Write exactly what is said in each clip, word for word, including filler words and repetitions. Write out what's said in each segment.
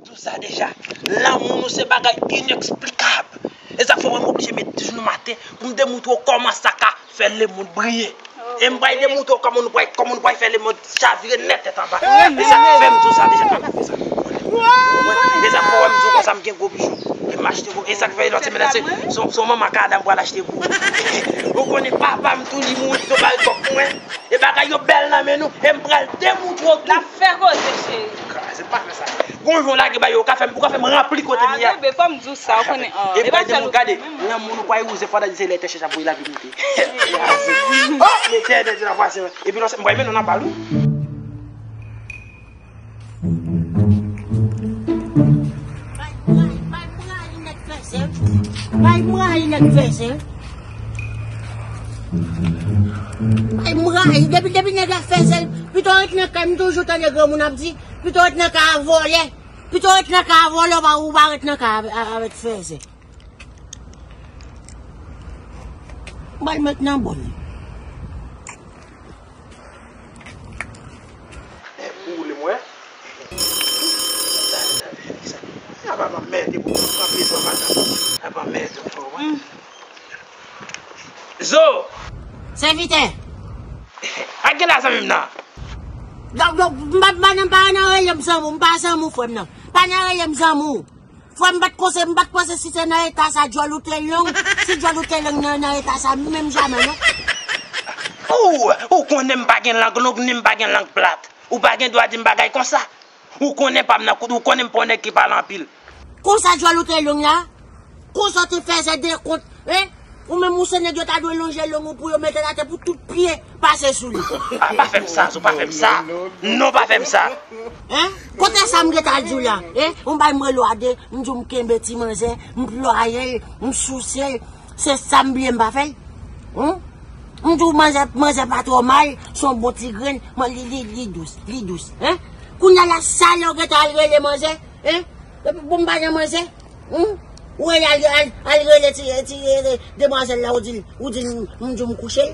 Tou sa deja, lanmou nou se bagay ineksplikab. E sa k fè w wè m oblije met jenou m atè pou m demoutre w kòman sa ka fè lemonn briye. E m pral demoutre w kòman nou pral, kòman nou pral fè lemonn chavire nèt tèt anba. E sa k fè m tou sa deja. Papa fè sa. E sa k fè w wè m di w konsa m gen gwo bijou. E m achte gwo. E sa k fè lòt semèn nan se, se, se yon manman Kanada m pral achte pou ou. Ou konnen papa m tou li mouri, li tou bay kòb pou mwen. E bagay yo bèl nan men nou, e m pral demoutre w tou. L ap fè koze, cheri. Kraze, pa fè sa. Gon jan w lage bay yo, ou ka fè m, ou ka fè m ranpli kote m ye a. Ah, bebe, fò m di w sa, ou konnen, ah, e pa sèl ou menm. Gade, lanmou nou pral wouze, fò ta di se lè tè chèch ap voye lavi moute. Kraze. Oh, Letènèl Dye nan pase. Epi lòs, m pral mennen w nan bal, wi. Bay m rayi, bay m rayi nèg fèzè. Bay m rayi nèg fèzè. Bay m rayi. Depi, depi nèg la fèzè, pito ret nan kay, m toujou tande granmoun ap di, pito ret nan kay a vòlè. Pito ret nan kay a vòlè, ou pa, ou pa ret nan kay a, a, avèk fèzè. Bay mèt nan bòn. Nèg boule m wè. Sa pa m mède pou pran plezi madanm. Sa pa m mède ankò wè. Zo! Sèvitè! A gen la zanmi m nan? Donk, donk, m pa, m pa nan, pa nan rele m zanmi w, m pa zanmi w frè m nan. Pa nan rele m zanmi w. Frè m pa t konse, m pa t panse si se nan eta sa djòl ou te long, si djòl ou te long nan, nan eta sa, menm jamè non. Ou, ou konnen m pa gen lang long, ni m pa gen lang plat. Ou pa gen dwa di m bagay konsa. Ou konnen pa m nan kout, ou konnen m pa yon nèg ki pale anpil. Konsa djòl ou te long la? Konsa w te fèzè dekont, en? Ou menm ou se nèg yo ta dwe lonje long ou pou yo mete l atè pou tout pye pase sou li. A, pa fè m sa, Zo, pa fè m sa. Non, pa fè m sa. En? Kote sa m gentan di w la? En? Ou bay m rele w a de, m di w m kenbe ti manzè, m plwaye l, m souse l. Se sa m bliye m pa fè l? Humm? M di w manzè, manzè pa twò mal, se yon bon ti grenn, man, li, li, li dous, li dous, en? Kounye a la, sa lè w gentan al rele manzè, en? Epi pou m pa nan manzè, humm? Ou rele al, al, al rele ti, ti, eh, demwazèl la, ou di l, ou di l, m di w m kouche l.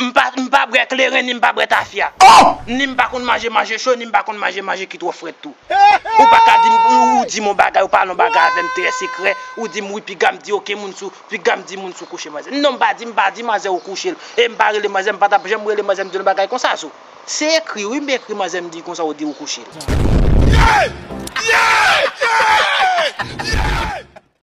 M pa, m pa bwè kleren, ni m pa bwè tafya. Oh! Ni m pa konn manje manje cho, ni m pa konn manje manje ki twò frèt tou. Ou pa ka di m, ou, ou di m yon bagay, ou pale yon bagay avè m trè sekrè, ou di m wi, piga m di oke moun sou, piga m di moun sou kouche manzè. Non, m pa di, m pa di manzè ou kouche l. E m pa rele manzè, m pa t ap janm rele manzè, m di l yon bagay konsa, Zo. Se ekri, wi, m ekri manzè, m di konsa, ou di ou kouche l. Yeah! Yeah! Yeah! Yeah!